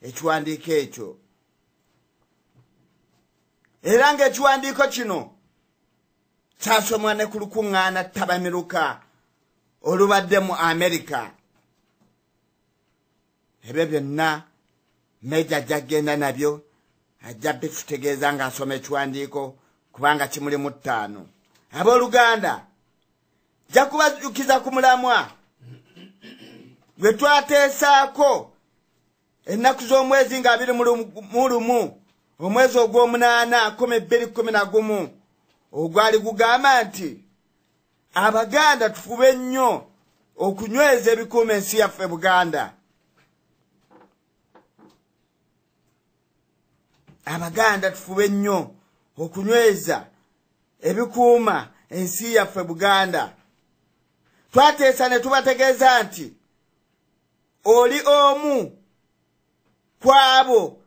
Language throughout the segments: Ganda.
ekiwandiiko ekyo. Era ng'ekiwandiiko kino kyasomwa ne ku lukuŋŋaana ttabamiruka olubadde mu Amerika. Ebyo byonna Meja ajja kugenda nabyo, ajja bitutegeeza ng'asoma ekiwandiiko kubanga kimuli mu 5. Abooluganda, nja kubajjukiza ku mulamwa gwe twateesaako ennaku z'omwezi nga 21 omwezi ogw'omunaana 2011, ogwali gugamba nti Abaganda tufube nnyo okunyweza ebikuuma ensi yaffe Buganda. Abaganda tufube nnyo okunyweza ebikuuma ensi yaffe Buganda. Twateesa ne tubategeeza nti oli omu kwabo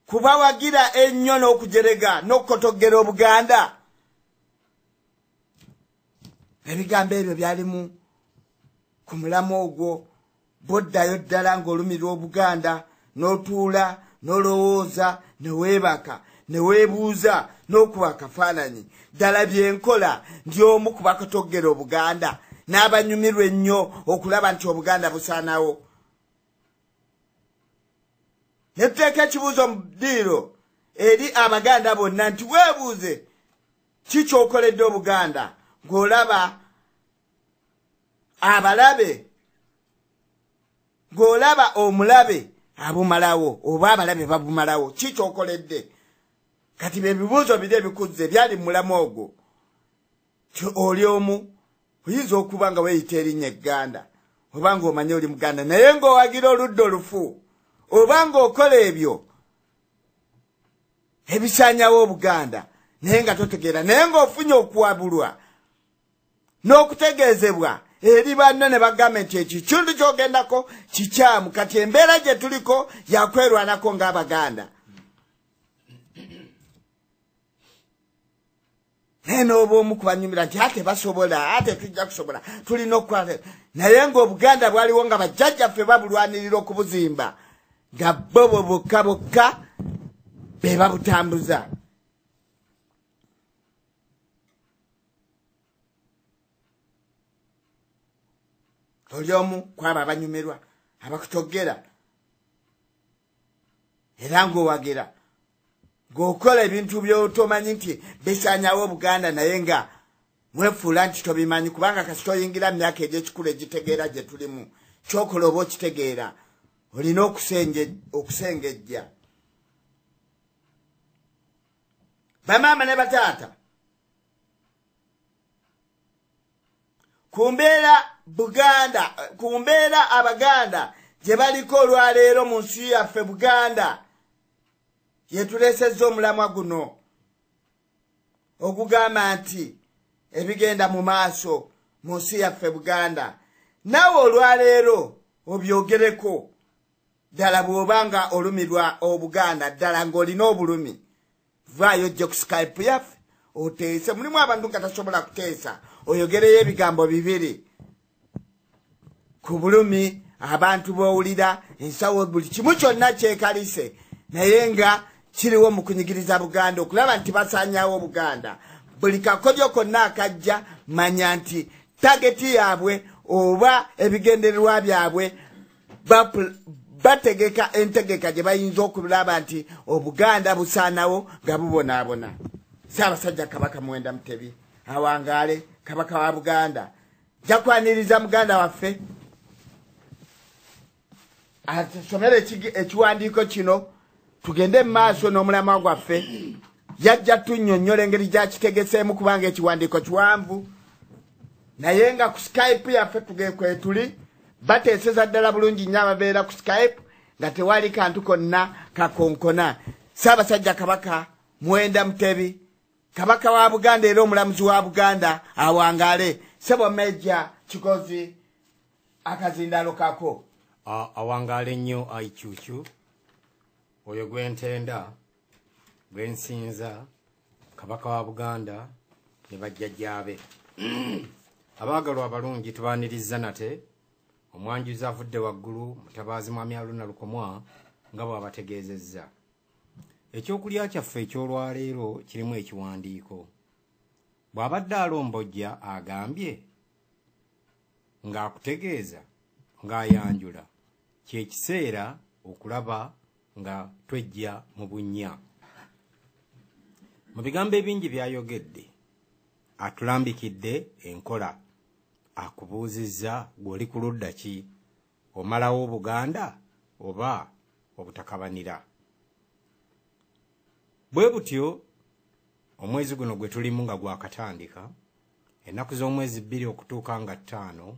kubawagira ennyo n'okujerega n'okukotogera Obuganda. Ebigambo ebyo byalimu ku mulamu ogwo. Boddayo ddala ng'olumirwa Obuganda, n'otuula n'olowooza ne weebaka ne weebuuza n'okuba akafaananyi, ddala byenkola ndi omu ku bakotogera Obuganda n'abanyumirwa ennyo okulaba nti Obuganda busaanawo. Ne tuteeka ekibuuzo mu ddiiro eri Abaganda bonna nti weebuuze ki ky'okoledde Obuganda ng'olaba abalabe, ng'olaba omulabe abumalawo oba abalabe babumalawo, ki ky'okoledde? Kati bye bibuuzo biri ebikuzze byali mu mulamu ogwo. Oli omu oyinza okuba nga weeyita erinnya Egganda oba ng'omanyi oli Muganda naye ng'owagira oludda olufu oba ng'okola ebyo ebisaanyawo Obuganda naye nga totegeera, naye ng'ofunye okuwabulwa n'okutegeezebwa eri banno ne bagamba nti ekitundu ky'ogendako kikyamu, kati embeera gye tuliko yakwerwanako ng'Abaganda. Naye n'oba omu kubanyumira nti ate basobola, ate tujja kusobola, tulina okukola, naye ng'Obuganda bwaliwo nga bajjajjaffe babulwanirira okubuzimba nga bo bo bokka bokka be babutambuza. Oli omu kwabo abanyumirwa abakutogera era ng'owagira ng'okola ebintu by'otomanyi nti bisaanyawo Obuganda naye nga weefuula nti tobimanyi, kubanga kasita oyingira mu myaka egy'ekikulu egitegeera gye tulimu, ky'okola oba okitegeera, olina okusengejja. Bamaama ne bataata, ku mbeera Buganda, ku mbeera Abaganda gye baliko olwaleero mu nsi yaffe Buganda, yetuleesezza omulamwa guno ogugamba nti ebigenda mu maaso mu nsi yaffe Buganda. Naawe olwaleero obyogereko ddala bw'oba nga olumirwa Obuganda, ddala ng'olina obulumi, vaayo ojje ku Skype yaffe oteese. Mulimu abantu nga tasobola kuteesa, oyogereyo ebigambo bibiri ku bulumi abantu b'owulira, ensawo, buli kimu kyonna kyekalise naye nga kiriwo mu kunyigiriza Buganda okulaba nti basaanyaawo Buganda. Buli kakodyo konna akajja, manya nti tageti yaabwe oba ebigendererwa byabwe bategeka entegeka gye bayinza okulaba nti Obuganda busaanawo nga bubonaabona. Ssaabasajja Kabaka Muwenda Mutebi awangaale, Kabaka wa Buganda. Nja kwaniriza muganda waffe atusomere ekiwandiiko kino tugende mu maaso n'omulamwa gwaffe. Yajja tunnyonnyola engeri gy'akitegeseemu kubanga ekiwandiiko kiwanvu, naye nga ku Skype yaffe kwetuli bateeseza ddala bulungi nnyo ababeera ku Skype nga tewali kantu konna kakonkona. Ssaabasajja Kabaka Muwenda Mutebi, Kabaka wa Buganda era omulamuzi wa Buganda awangaale. Ssebo Meja Kigozi, akazindaalo kako. Awangaale nnyo Aikyukyu, oyo gwentenda gwensinza, Kabaka wa Buganda ne bajjajjaabe. Abaagalwa abalungi, tubaaniriza nate Omwanjuzi avudde waggulu, Mutabaazi Mwami Aluna Lukomwa, nga bw'abategeezezza. Ekyokulya kyaffe eky'olwaleero kirimu ekiwandiiko. Bw'abadde alombojja agambye ng'akutegeeza ng'ayanjula kye kiseera okulaba nga twejja mu bunnya. Mu bigambo ebingi by'ayogedde atulambikidde enkola, akubuuzizza gw'oli ku ludda ki, omalawo Obuganda oba obutakabanira. Bwe butyo omwezi guno gwe tulimu nga gwakatandika, ennaku z'omwezi 2 okutuuka nga 5,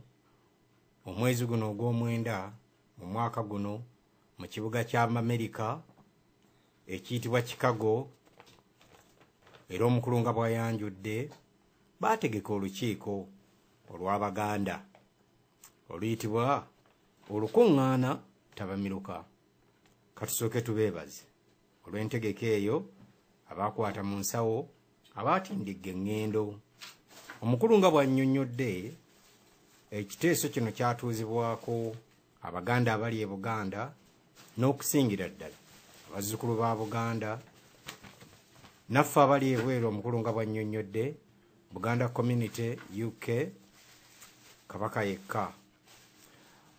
omwezi guno ogw'omwenda mu mwaka guno mu kibuga kya Amerika ekiyitibwa Chicago, era omukulu nga bw'ayanjudde baategeka olukiiko olw'Abaganda oluyitibwa Olukuŋŋaana Ttabamiruka. Katusooke tubeebaze olw'entegeka eyo, abaakwata mu nsawo, abaatindigga eŋŋendo. Omukulu nga bw'annyonnyodde, ekiteeso kino kyatuuzibwako Abaganda abali e Buganda n'okusingira ddala abazzukulu ba Buganda, naffe abali ebweru. Omukulu nga bw'annyonnyodde, Buganda Community UK, Kabaka yekka.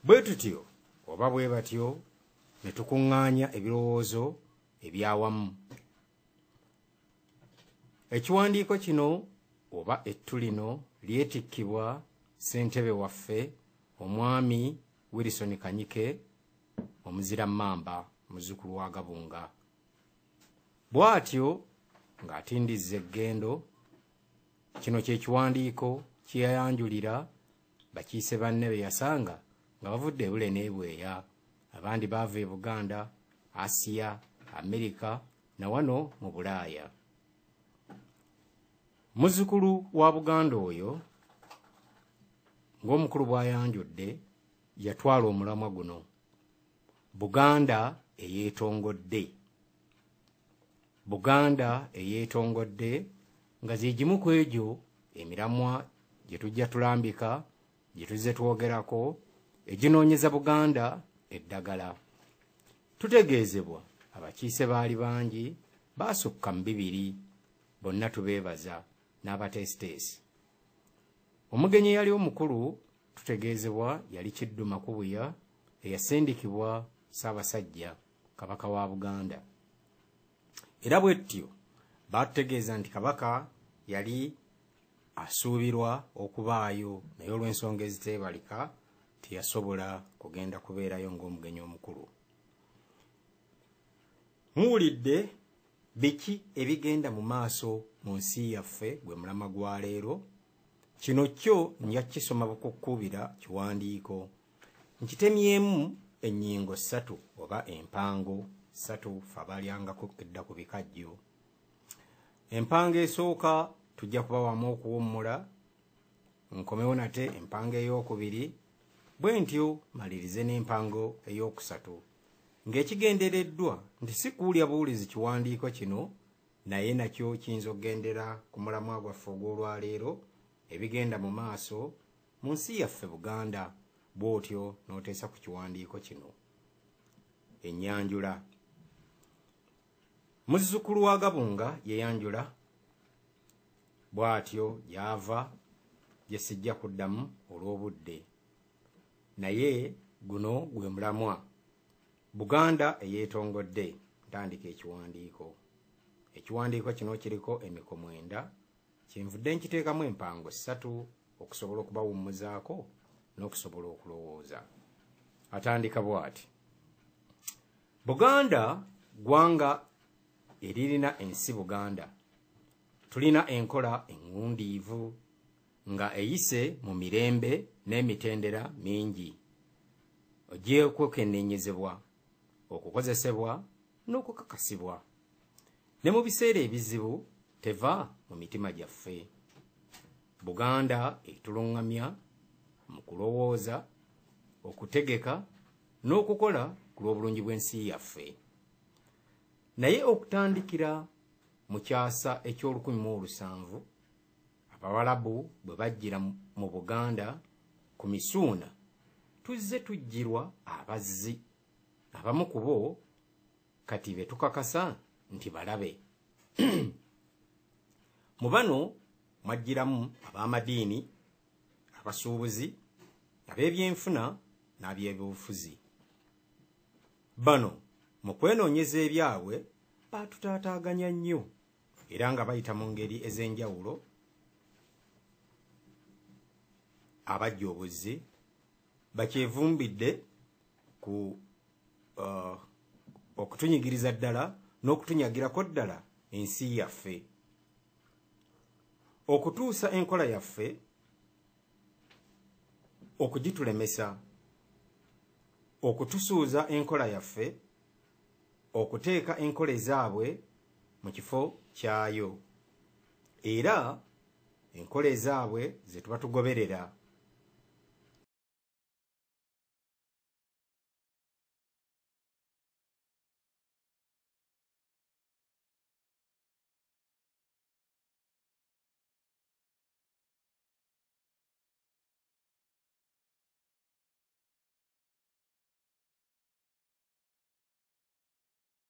Bwe tutyo oba bwe batyo ne tukuŋŋaanya ebirowoozo ebyawamu. Ekiwandiiko kino oba ettu lino lyetikkibwa ssentebe waffe Omwami Wilson Kanyike Omuzira Mmamba, muzzukulu wa Gabunga. Bw'atyo ng'atindizza eggendo, kino kye kiwandiiko kye yayanjulira bakiise banne be yasanga nga bavudde ebule n'ebweya. Abandi baava e Buganda, Asiya, Amerika na wano mu Bulaaya. Muzzukulu wa Buganda oyo ng'omukulu bw'ayanjudde yatwala omulamwa guno, Buganda eyeetongodde. Buganda eyeetongodde nga ze gimu ku egyo emiramwa gye tujja tulambika, gye tuzze twogerako, eginoonyeza Buganda eddagala. Tutegeezebwa abakiise baali bangi, baasukka mu 200, bonna tubeebaza n'abateesiteesi. Omugenyi eyali omukulu tutegeezebwa yali Kiddu Makubuya eyasindikibwa Ssaabasajja Kabaka wa Buganda. Era bw'etyo baatutegeeza nti Kabaka yali asuubirwa okubaayo, naye olw'ensonga eziteebalika teyasobola kugenda kubeerayo ng'omugenyi omukulu. Muwulidde biki ebigenda mu maaso mu nsi yaffe gwe mulamwa gwa leero. Kino kyo nja kukisoma bukukkuubira kiwandiiko. Nkitemyemu ennyingo 3 oba empango 3 ffe abaalyangako edda ku bikajjo. Empango esooka tujja kubawamu okuwummula, nkomewo nate empango ey'okubiri, bwe ntyo malirize n'empango ey'okusatu, ng'ekigendereddwa nti si kuwulya buwulizi kiwandiiko kino, naye nakyo kiyinza okugendera ku mulamwa gwaffe ogw'olwaleero, ebigenda mu maaso mu nsi yaffe Buganda. Bw'otyo n'oteesa ku kiwandiiko kino. Ennyanjula. Muzzukulu wa Gabunga yeeyanjula bw'atyo gy'ava, gye sijja kuddamu olw'obudde, naye guno gwe mulamwa, Buganda eyeetongodde. Ntandika ekiwandiiko. Ekiwandiiko kino kiriko emiko 9, kyenvudde nkiteekamu empango 3 okusobola okubawummuzaako n'okusobola okulowooza. Atandika bw'ati: Buganda ggwanga eririna ensi Buganda. Tulina enkola eŋŋundiivu nga eyise mu mirembe n'emitendera mingi egy'okwekenneenyezebwa, okukozesebwa n'okukakasibwa. Ne mu biseera ebizibu teva mu mitima gyaffe. Buganda etuluŋŋamya mu kulowooza, okutegeka n'okukola ku lw'obulungi bw'ensi yaffe. Naye okutandikira mu kyasa eky'ol1700 Abawalabu bwe bajjira mu Buganda ku Misuuna Tuzze tujjirwa abazzi, abamu ku bo kati be tukakasa nti balabe. Mu bano mwajjiramu ab'amadiini, abasuubuzi, ab'ebyenfuna n'ab'ebyobufuzi. Bano mu kwenoonyeza ebyabwe baatutaataaganya nnyo, era nga bayita mu ngeri ez'enjawulo. Abajja obuzzi bakyevumbidde ku okutunyigiriza ddala n'okutunyagirako ddala ensi yaffe, okutuusa enkola yaffe okugitulemesa, okutusuuza enkola yaffe, okuteeka enkola ezaabwe mu kifo kyayo, era enkola ezaabwe ze tuba tugoberera.